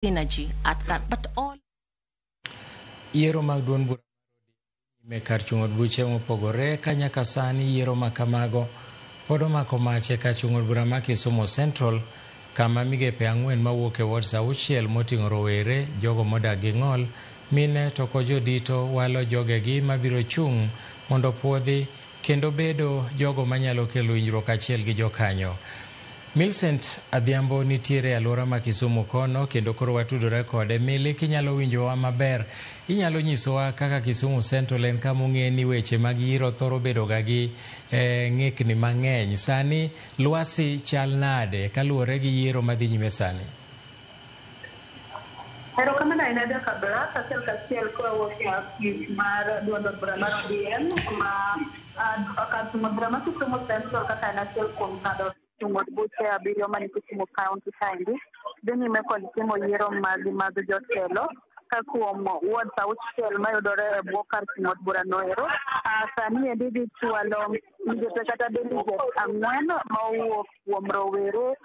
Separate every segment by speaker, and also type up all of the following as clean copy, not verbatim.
Speaker 1: Synergy at that, but all
Speaker 2: Yiero mag duond bura nyime kar chung' od buche mopogore ka nyaka sani yiero ma kamago pod omako mach e kar chung' od bura ma Kisumu Central, kama migepe 4 mawuok e wards 6 moting'o rowere, jogo modak gi ng'ol, mine to kod jodito walo jogegi mabiro chung' mondo puodhi kendo bedo jogo manyalo kelo winjruok achiel gi jokanyo. Millicent Adhiambo nitiere e alwora ma Kisumu kono kendo koro watudore kode. Mili, kinyalo winjowa maber, inyalo nyisowa kaka Kisumu Central en kama ong'e ni weche mag yiero thoro bedo ga gi ng'ikni mang'eny. Sani lwasi chal nade kaluwore gi yiero madhi nyime sani?
Speaker 3: Erokamano ahinya Joka Black, achiel kachiel kawuok e apis mar duond od bura mar ODM ma kar chung' od bura ma Kisumu Central kaka en achiel kuom kar chung' od buche 7 mani Kisumu County kaendi dhi nyime kod timo yiero maggi mag jotelo ka kuom wards 6 mayudore e bwo kar chung' od bura noero. Sani endi gichwalo migepe kata delegates 4 ma owuok kuom rowere,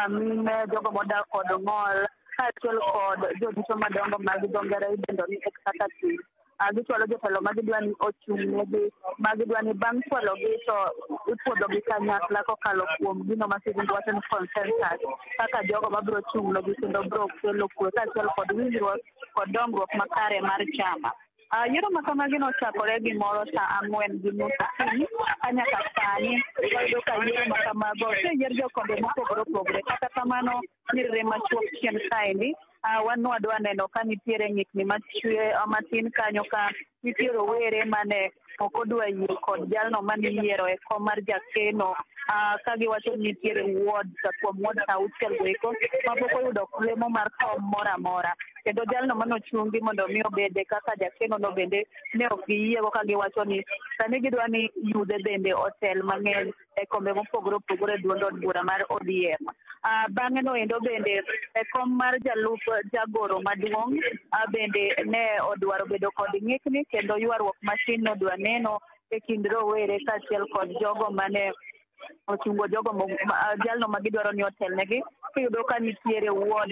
Speaker 3: mine, jogo modak kod ng'ol kaachiel kod jodito madongo mag dho ngere idendo ni executive. Gichwalo jotelo ma gidwa ni ochung' negi, ma gidwa ni bang' chwalogi to ipuodhogi kanyakla kokalo kuom gino ma kizungu wacho ni consensus, kaka jogo mabiro chung' negi kendo biro kelo kwe kaachiel kod winjruok kod dongruok makare mar chama. Yiero ma kamagi nochakore gimoro saa 4:30 okinyi ka nyaka sani wayudo ka yiero ma kamago oseyier jokombe mopogore opogore. Kata kamano nyiriri machuok chien kaendi, wan wadwa neno ka nitiere ng'ikni machwe matin kanyo ka nitie rowere mane ok odwa yie kod jalno mane iyiero e kom mar jakeno, ka giwacho ni nitiere ward kuom ward 6 go eko mapok oyudo lemo mar kom moro amora, kendo jalno mane ochungi mondo mi obede kaka jakeno no bende ne ok giyiego ka giwacho ni sani gidwa ni yudhe bende otel mang'eny e kombe mopogore opogore e duond od bura mar ODM. Bang'e no endo bende e kom mar jalup jagoro maduong' bende ne odwaro bedo kod ng'ikni kendo ywaruok matin nodwa neno e kind rowere kaachiel kod jogo mane ochungo jogo jalno ma gidwaro ni otelnegi. Kiyudo ka nitiere ward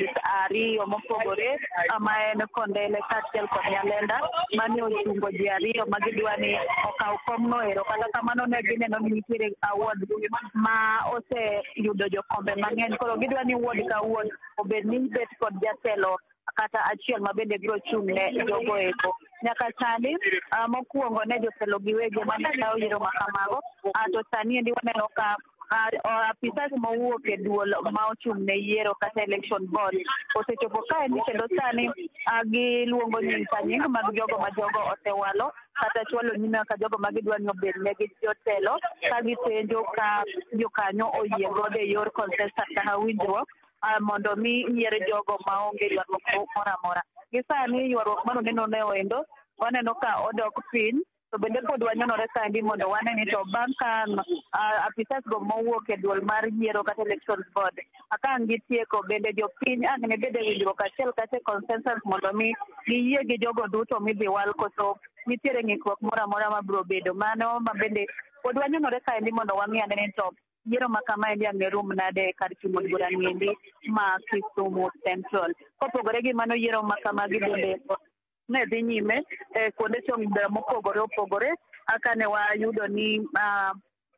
Speaker 3: 2 mopogore ma en Kondele kaachiel kod Nyalenda mane ochungo ji 2 ma gidwa ni okaw komno ero. Kata kamano ne gineno ni nitiere ward ma oseyudo jokombe mang'eny, koro gidwa ni ward ka ward obed ni bet kod jatelo kata achiel ma bende biro chung' ne jogo eko. Nyaka sani, mokwongo ne jotelo giwegi mane kawo yiero ma kamago, to sani endi waneno ka apisas mowuok e duol ma ochung' ne yiero kata election board osechopo kaendi kendo sani giluongo nying ka nying mag jogo ma jogo osewalo kata chwalo nyime kaka jogo ma gidwa ni obed negi jotelo ka gipenjo ka jokanyo oyie godo e yor consensus kata winjruok mondo mi yier jogo maonge ywaruok moro amora. Gi sani ywaruok mano neno ne oendo waneno ka odok piny, to bende pod wanyonore kaendi mondo wane ni to bang' ka apisas go mowuok e duol mar yiero kata election board ka ang' gitieko bende jopiny ang' ne bed e winjruok achiel kata e consensus mondo mi giyie gi jogo duto midhi wal koso nitiere ng'ikruok moro amora mabiro bedo. Mano ma bende pod wanyonore kaendi mondo wang'i ane ni to yiero ma kamaendi ang' ne rum nade e kar chung' od bura niendi ma Kisumu Central. Kopogore gi mano, yiero ma kamagi bende ne dhi nyime e kuonde chung' bura mopogore opogore kaka ne wayudo ni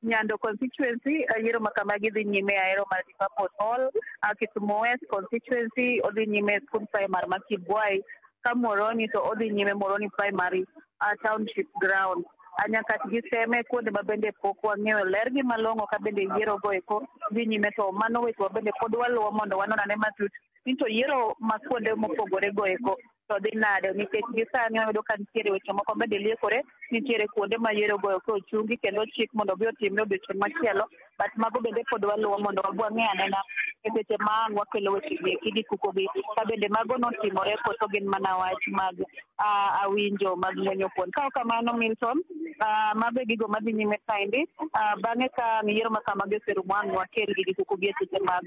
Speaker 3: Nyando constituency yiero ma kamagi dhi nyime e Ahero Multipurpose Hall, Kisumu West constituency odhi nyime e skund primary ma Kibwai, ka Muhoroni to odhi nyime Muhoroni Primary Township Ground. Nyaka gi Seme kuonde ma bende pok wang'eyo ler gi malong'o ka bende yiero go eko dhi nyime, to mano weche wa bende pod waluwo mondo wanon ane matut ni to yiero ma kuonde mopogore go eko to dhi nade, nikech gi sani wayudo ka nitiere weche moko bende liekore, nitiere kuonde ma yiero go eko ochungi kendo chik mondo obi otimre odiochieng' machielo, but mago bende pod waluwo mondo wang'e anena e seche ma ang' wakelo weche gi eki gi kuko gi ka bende mago notimore koso gin mana wach mag awinjo mag ng'wenyo kuon. Ka ok kamano Milton, mago e gigo madhi nyime kaendi. Bang'e ka yiero ma kamagi oserumo ang' wakel gi gi kuko gi e seche mag